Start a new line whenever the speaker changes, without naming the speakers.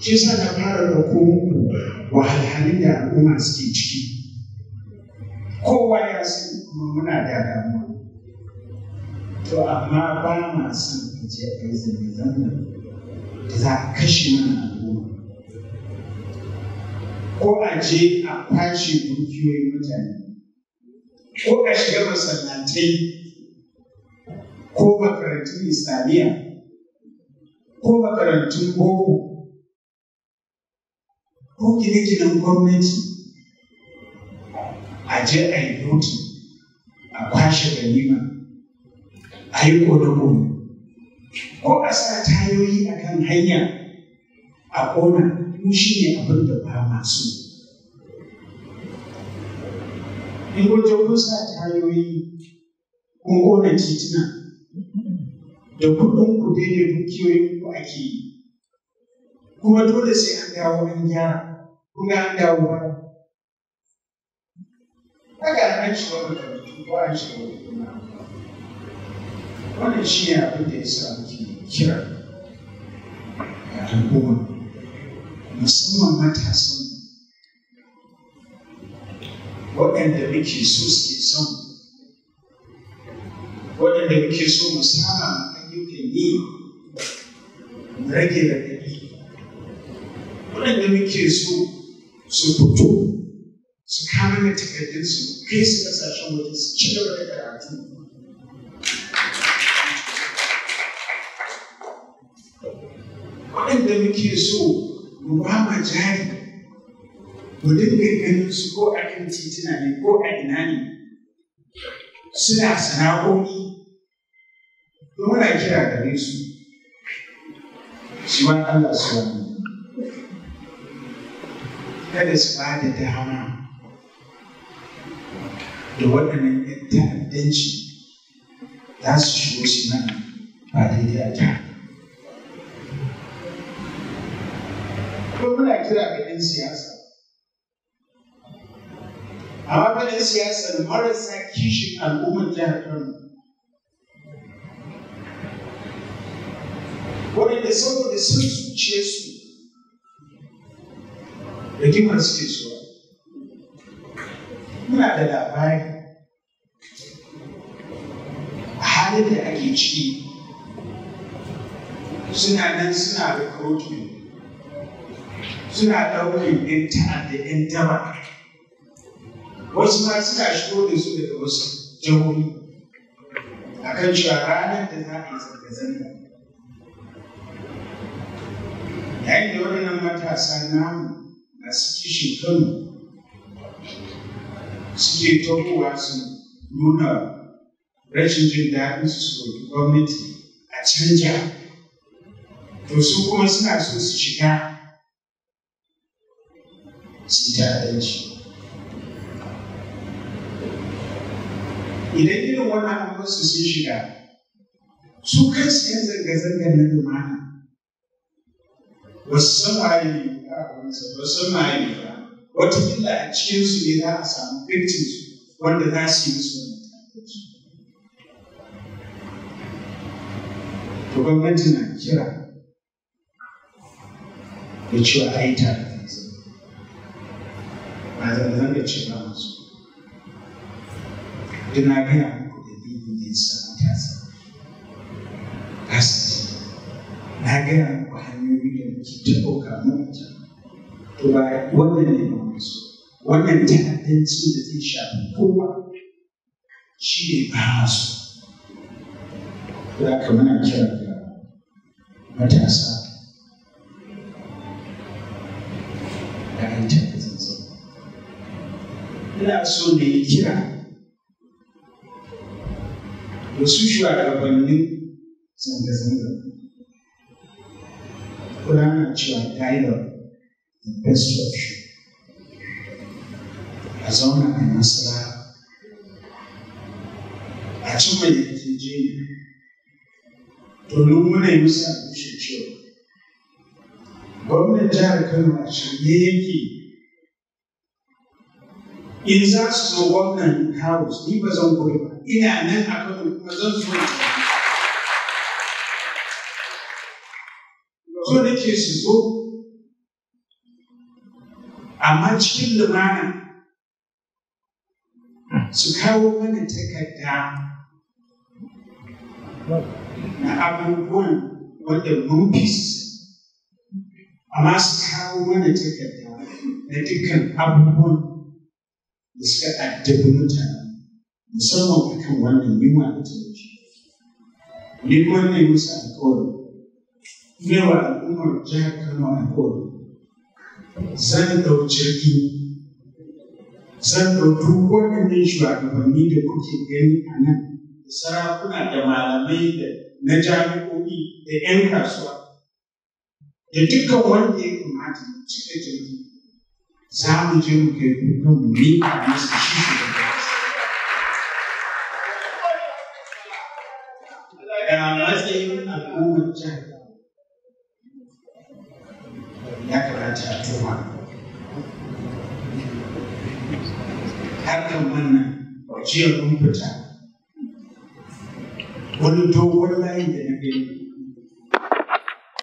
Shi yasa na fara ɗauko muku wahalhalun da al'umma suke ciki. Kowa ya sani kuma muna da damuwa. To amma ba ma son a je a yi zanga-zanga da za a kashe mana al'umma. Ko a je a kwashe dukiyoyin mutane, ko a shiga masallatai, ko makarantun islamiyya, ko makarantun boko, ko gine-ginen gwamnati, a je a yi loti, a kwashe ganima, a yi ƙone-ƙone, ko a sa tayoyi a kan hanya a ƙona, mu shi ne abin da ba ma so. In kun je kun sa tayoyi, kun ƙona tituna, da kuɗin ku dai da dukiyoyin ku ake yi. Kuma dole sai an dawo an gyara, kun ga an dawo baya. Haka an shiga makarantu ko an shiga wani gona. Wannan shi ne abin da ya sa muke kira ga al'umma, musamman matasan waɗanda muke so suke son, waɗanda muke so mu sama ayyukan yi, mu rage raɗaɗi, waɗanda muke so su fito su kama na takardunsu kai su ƙasashen waje su ci gaba da karatu. Waɗanda muke so mu ba ma jari, mu dinga ganin su ko a kan tituna ne ko a ina ne suna sana'o'i, to muna kira gare su shi ma Allah su wani kada su ba da dama da waɗannan 'yan ta'addanci za su shigo su mana ba daidai a jihar. Ko muna kira ga 'yan siyasa, amma fa 'yan siyasar marasa kishin al'ummar jihar Kano, waɗanda saboda son zuciyarsu rigimar suke so. Muna da labari a halin da ake ciki, suna nan suna recruitment, suna ɗaukan 'yan ta'adda, 'yan daba, wasu ma suna shigo da su daga wasu jihohi a kan cewa ranar da za a yi zanga-zanga, yayin da waɗannan matasa namu masu kishin Kano suke tahowa su nuna rashin jin daɗin su su roƙi gwamnati a canja, to su kuma suna so su shiga su yi ta'addanci. Idan irin wannan an basu sun shiga, su kansu 'yan zanga-zangar na lumana ba su san waye ne ba, ba su san waye ne ba, wataƙila a cikinsu ne za a samu victims wanda za su yi musu wannan ta'addanci. To gwamnati na kira da cewa a yi ta'addanci, ba zanga-zanga ce ba masu. Duk na gaya muku dalilin da ya sa matasa ba sa ji. Na gaya muku hanyoyi da muke ta ɗauka mu a can. To ba wannan ne ba mu so. Wannan ta'addancin da zai shafi kowa shi ne ba ma so. Don haka muna kira ga matasa da a yi ta'addanci. Ina so na yi kira da su shugabannin zanga-zanga. Kuna na cewa dialogue the best option. A zauna a maslaha, a cimma yarjejeniya. Domin muna yi musu albishir cewa gwamnan jihar Kano a shirye yake in za su zo gwamnan house, ni ba zan gudu ba, ina nan a Kano kuma zan zo in tafi. So nake su zo Amma cikin lumana su kawo mana takarda na abubuwan wanda mun fi su sani, amma su kawo mana takarda na dukkan abubuwan da suka addabi mutane, musamman akan wannan yunwa da talauci. Ni kuma ne musu alkawari, ne wa al'ummar jihar Kano alkawari, zan ɗau jirgi, zan ɗau duk waɗannan shugabanni da kuke gani a nan, da sarakuna da malamai da na jami'o'i da 'yan kasuwa, da dukkan wanda ya kamata mu cika jirgi, za mu je mu kai kukan mu miƙa musu shi shugaban. Ga matsayin al'ummar jihar ya kamata a tuma harkar wannan. Jiya mun fita wani dogon layi da na gani.